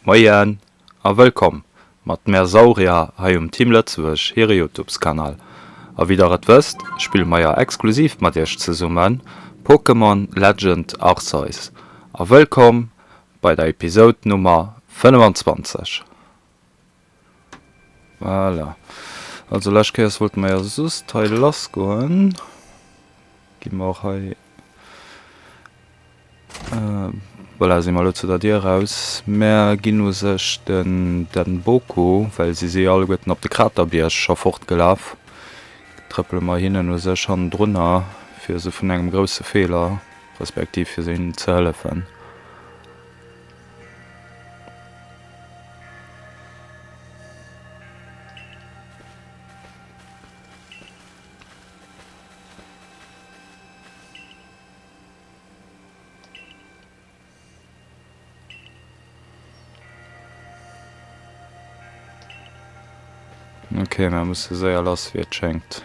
Moien a wëllkomm mat mär Saurier hei um Team Lëtzebuerg hire Youtubes Kanal. A wéi der et wësst spille mer jo exklusiv mat iech zesummen Pokémon Legend Arceus. A wëllkomm bei der Episode Nummer 25. Voilà. Also lescht Kéiers wollte mer jo just hei lass goen. Gi mer och hei. Voilà, si mer elo zu der Dier eraus. Mär ginn u sech den Denboku, well si si jo alleguerten op de Kraterbierg scho fortgelaf, trëppele mer hinnen u sech hannendrunner, fir se vun engem grousse Feeler, respektiv fir se hinnen ze hëllefen. Ok, mer musse séier lass, wéi et schéngt.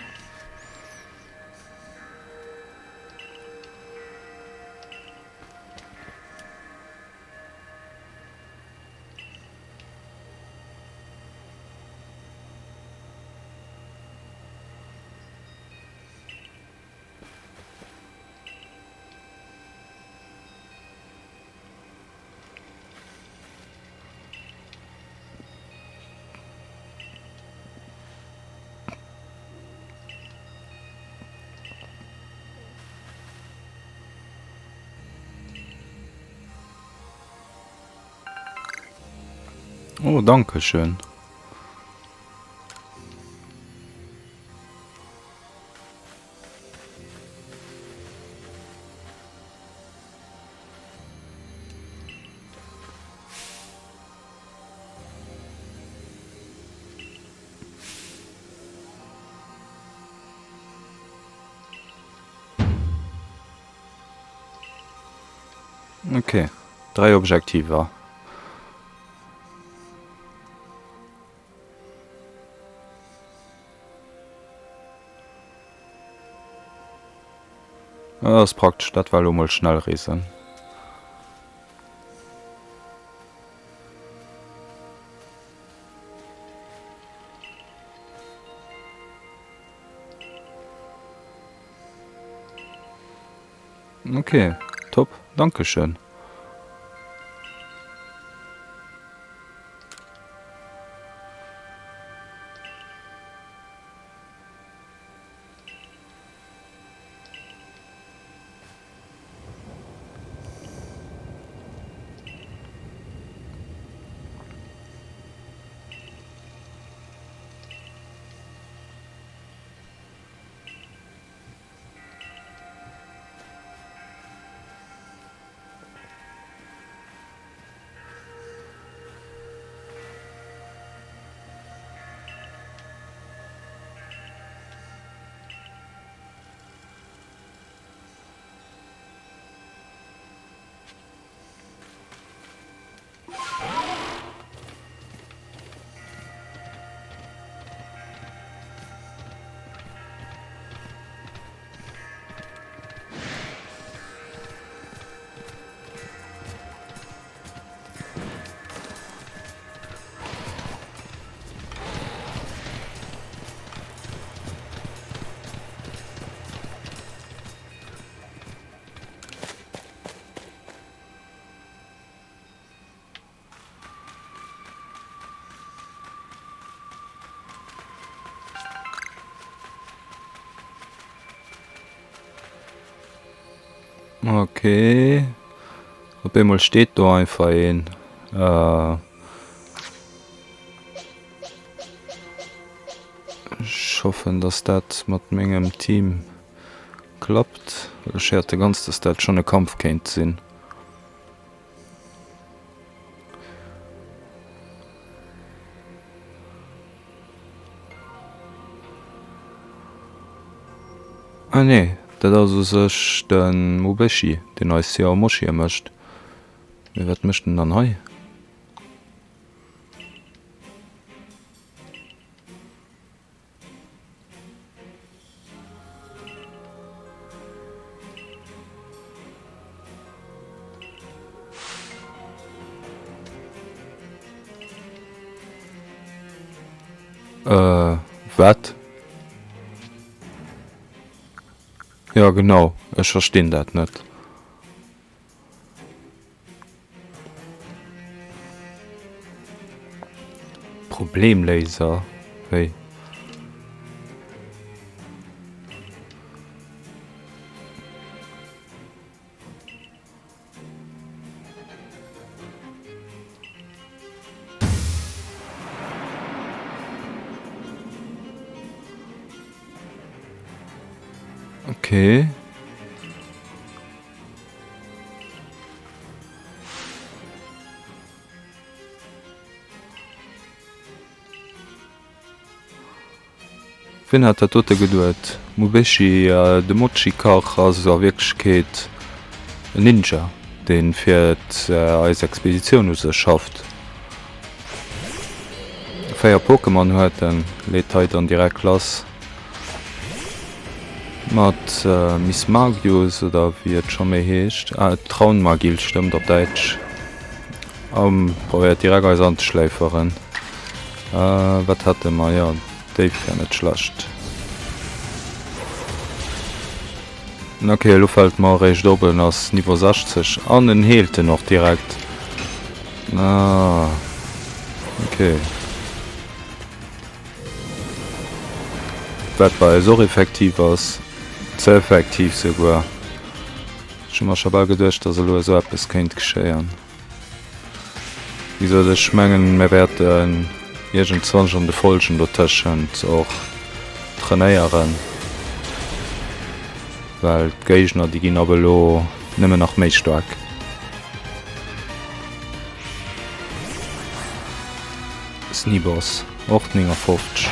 Oh, danke schön. Okay, 3 Objektiver. Dat ass praktesch, dat war elo mol Schnellreesen. Ok, top, dankeschön. Okay. Op eemol steet do einfach een. Äh. Ech hoffen, dass dat mat mengem Team klappt. Ech häerte ganz, dass dat schonn e Kampf kéint sinn. Ah nee, dat ass u sech de Mobeschi, deen eis hier Moschie mécht. Mee wat mécht en dann hei? Äh, wat? Jo genau, ech verstinn dat net. Problemléiser, wéi? Okay. Wien hat dat dote geduet? Mubeshi, de Mochi-Kach ass a Wierklechkeet en Ninja, dee fir eis Expeditioun u sech schafft. 4 Pokémon huet en, leet hei dann direkt lass mat Mismagius oder wéi et scho méi heescht. Ah, Traunmagil stëmmt op Däitsch. A probéiert direkt eis anzeschléiferen. Wat hate mer? Jo, déif wär net schlecht. Ok, elo fällt mer eréischt op, en ass Niveau 60 an en heelt en och direkt. Ah, ok. Wat bei eis och effektiv ass. Ze effektiv souguer. Ech hu mer scho bal geduecht, dass elo esou eppes kéint geschéien. Wéi gesot, ech mengen, mir wäerten iergendzwann an de Folgen dotëschent och trainéieren, well d'Géigner, déi ginn ab elo nëmmen nach méi staark. Sneeboss, och 59.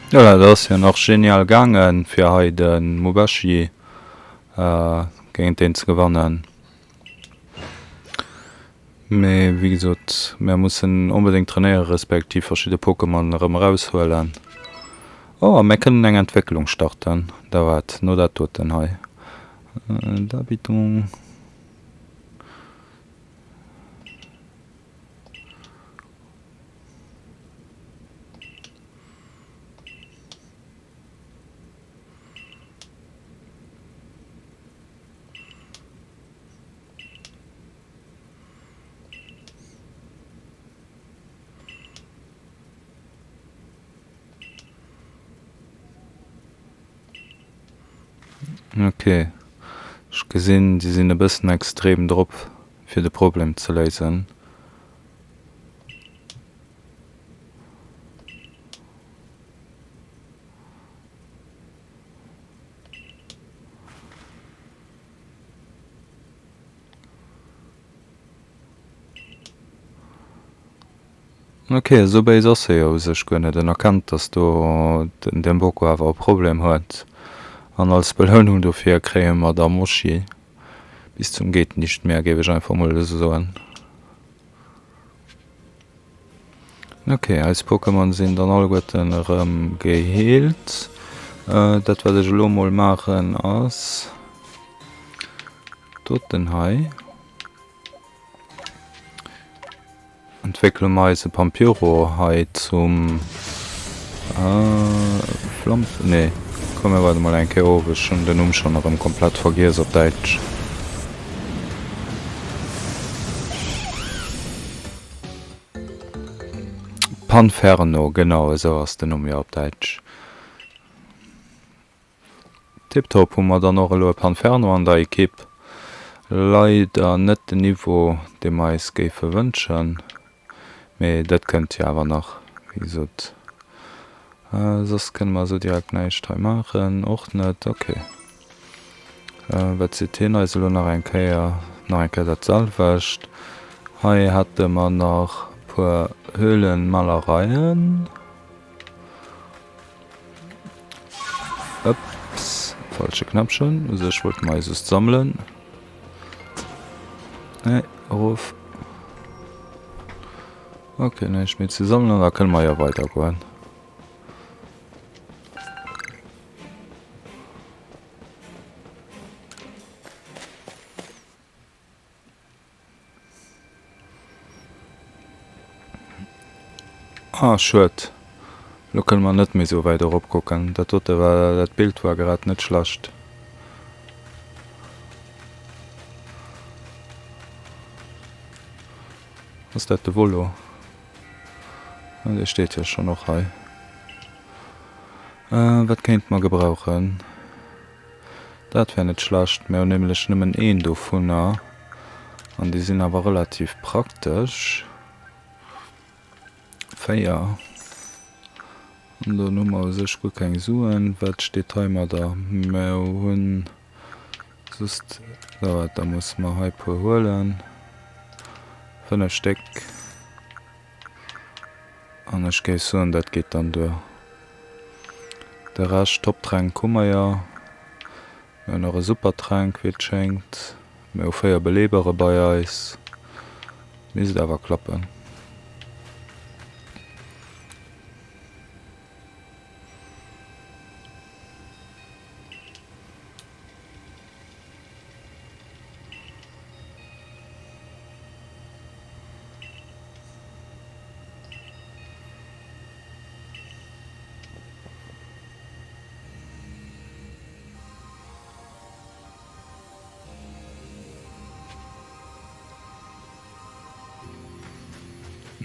Jo dat ass jo nach genial gaangen fir hei de Mubashi géint deen ze gewannen. Mee wéi gesot, mär mussen onbedéngt trainéieren, respektiv verschidde Pokémon erëm eraushuelen. Oh, a mär kënnen eng Entwécklung starten. Da wat no dat doten hei. Dabiton. Ok, ech gesinn, déi sinn e bëssen extrem drop, fir de Problem ze léisen. Ok, esou béis ass e jo u sech guer net. En erkennt, dass do den Demboko awer e Problem huet. An als Belounung dofir kréie mer da Moshi bis zum geht nicht mehr, géif ech einfach mol esou soen. Ok, eis Pokémon sinn dann alleguerten erëm geheelt. Dat wat ech elo mol maachen ass doten hei. Entwéckele mer eise Pampyro hei zum Flamp. Nee, komm mir waarde mol eng Kéier of, ech hunn den Numm schonn erëm komplett vergiess op Däitsch. Panferno, genau esou ass den Numm jo op Däitsch. Tiptop, hu mer dann och elo e Panferno an der Equipe. Leider net den Niveau dee mer eis géife wënschen, mee dat kënnt jo awer nach, wéi gesot. Soss kënne mer esou direkt näischt hei maachen, och net, ok. Wat seet hien eis elo nach eng Kéier? Nach eng Kéier dat selwecht. Hei hätte mer nach e puer Höhlenmalereien. Ups, falsche Knäppchen. U sech wollte mer just sammelen. Nee, erof. Okay, näischt méi ze sammelen, da kënne mer jo weidergoen. Ah schued, lo kënne mer net méi sou wäit erop kucken. Dat dote war, dat Bild war grad net schlecht. Ass dat de Volo? Ah dee steet jo schonn och hei. Wat kéinte mer gebrauchen? Dat wär net schlecht. Mir hunn nämlech nëmmen een dovunner an déi sinn awer relativ praktesch. 4. An dann hu mer u sech guer keng Suen. Wat steet hei mat der? Mer hunn just, da da musse mer hei e puer huelen. 5 Stéck. An ech géif soen, dat geet dann duer. De Rescht, Top-Tränk hu mer jo. Mir hunn och e Super-Tränk, wéi et schéngt. Mir hu 4 Beleebere bei eis. Misst awer klappen.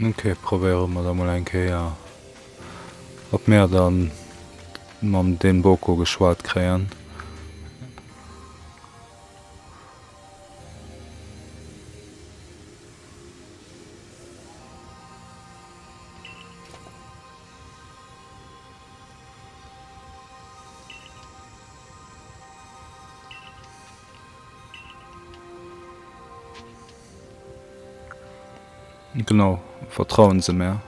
Ok, probéiere mer da mol eng Kéier, ob mir dann mam den Boko geschwat kréien. Genau, vertrauen se mär.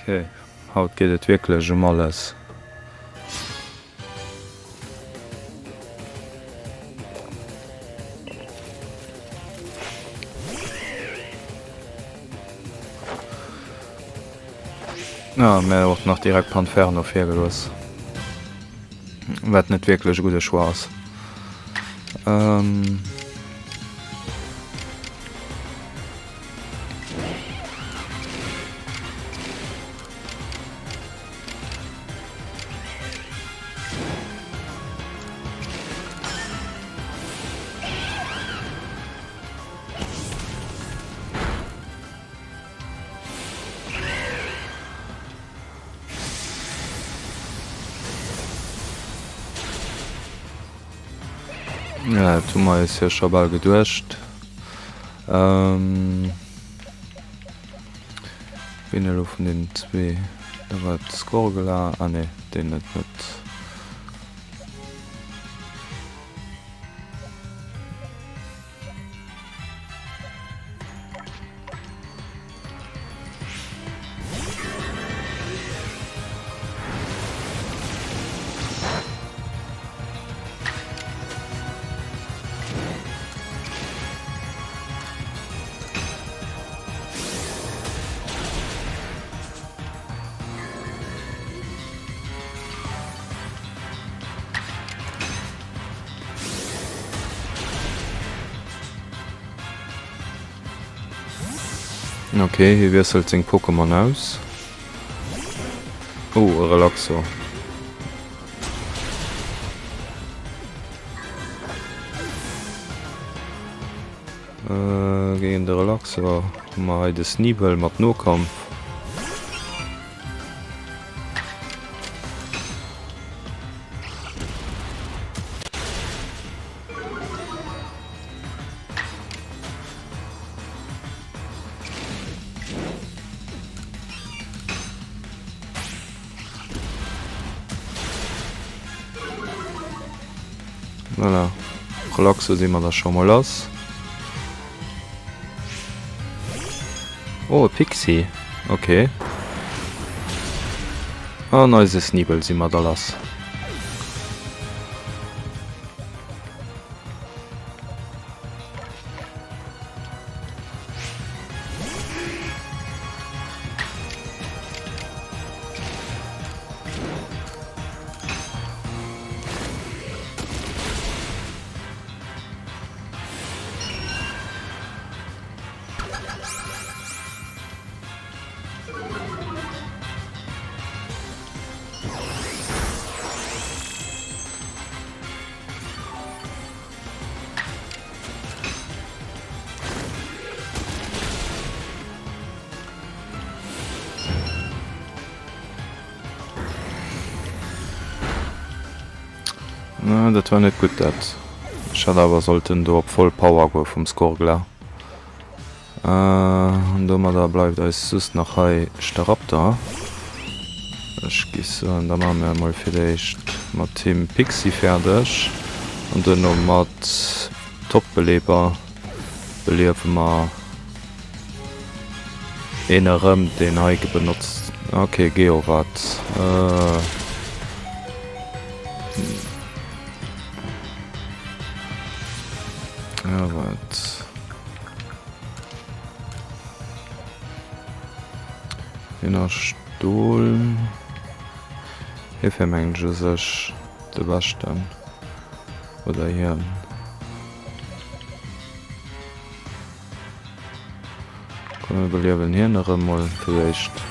Ok, haut geet et wierklech ëm alles. Ah, mä och nach direkt Panferno virgelooss. Wat net wierklech e gudde Choix ass. Ähm. Ja, dat hu mer eis jo scho bal geduecht. Ähm, wien elo vun den zwee? Da war d'Skorgela. Ah nee, deen net net. Ok, hie wiesselt seng Pokémon aus. Oh, e Relaxo. Äh, géint de Relaxo hu mer hei de Sneebel mat Nokampf. Voilà. Relaxo si mer da scho mol lass. Oh, e Pixie. Okay. An eise Sneebel si mer da lass. Na, dat war net gutt dat. Ech hätt awer sollten do op voll Power goe vum Skorgla. An domadder bleift eis just nach hei Staraptor. Ech géif soen, da maache mir emol fir d'éischt mat him Pixie fäerdeg an duerno mat Top-Beleber beliewe mer een erëm, deen hei benotzt. Ok, Geowat. Geowat. Hien ass Stol. Hie wär mengen ech u sech de beschten. Oder hien. Komm mir beliewen hien erëm mol fir d'éischt.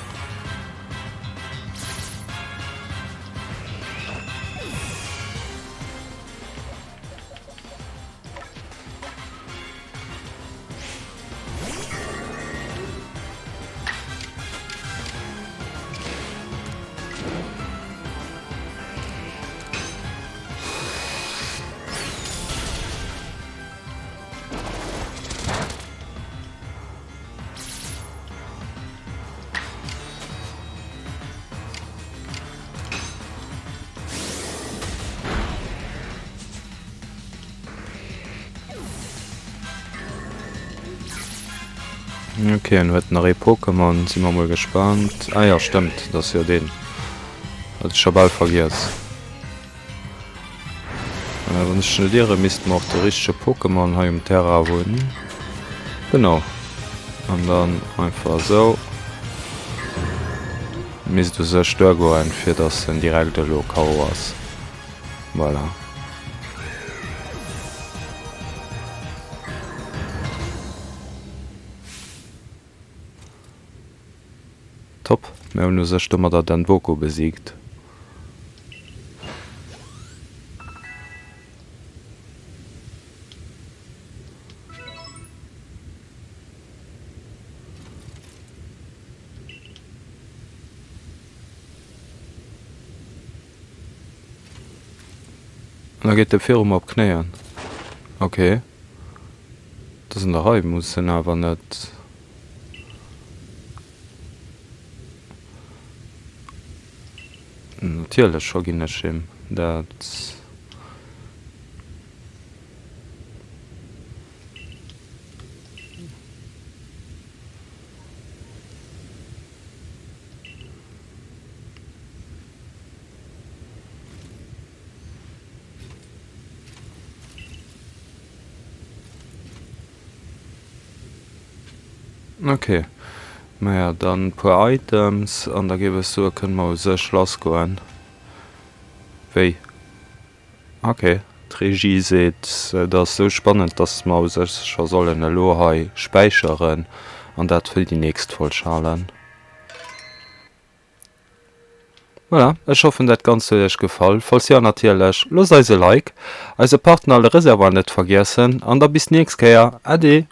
Ok, en huet nach ee Pokémon, si mer mol gespaant. Ah jo, stëmmt, dat ass jo deen. Hat ech scho bal vergiess. Wann ech net ieren, misste mer och de richtege Pokémon hei um Terrain hunn. Genau. An dann einfach esou. Misst u sech duergoen, fir dass en direkt elo KO ass. Voilà. Top, mir hunn u sech domadder den Boko besiegt. An da geet e virum op Knéien. Ok. Dat ass an der Rei, muss en awer net. Natierlech verginn ech him dat. Ok, maja dann puer Items an da géif ech soe kënne mer u sech lass goen. Wéi? Ok, d'Regie seet et ass sou spannend, dass mer u sech scho sollen elo hei späicheren an dat fir déi nächst Folg halen. Voilà, ech hoffen dat Ganzt huet iech gefall. Falls jo natierlech, loosst eis e Like, eise Partner Le Réservoir net vergiessen an da bis nächst Kéier. Ade!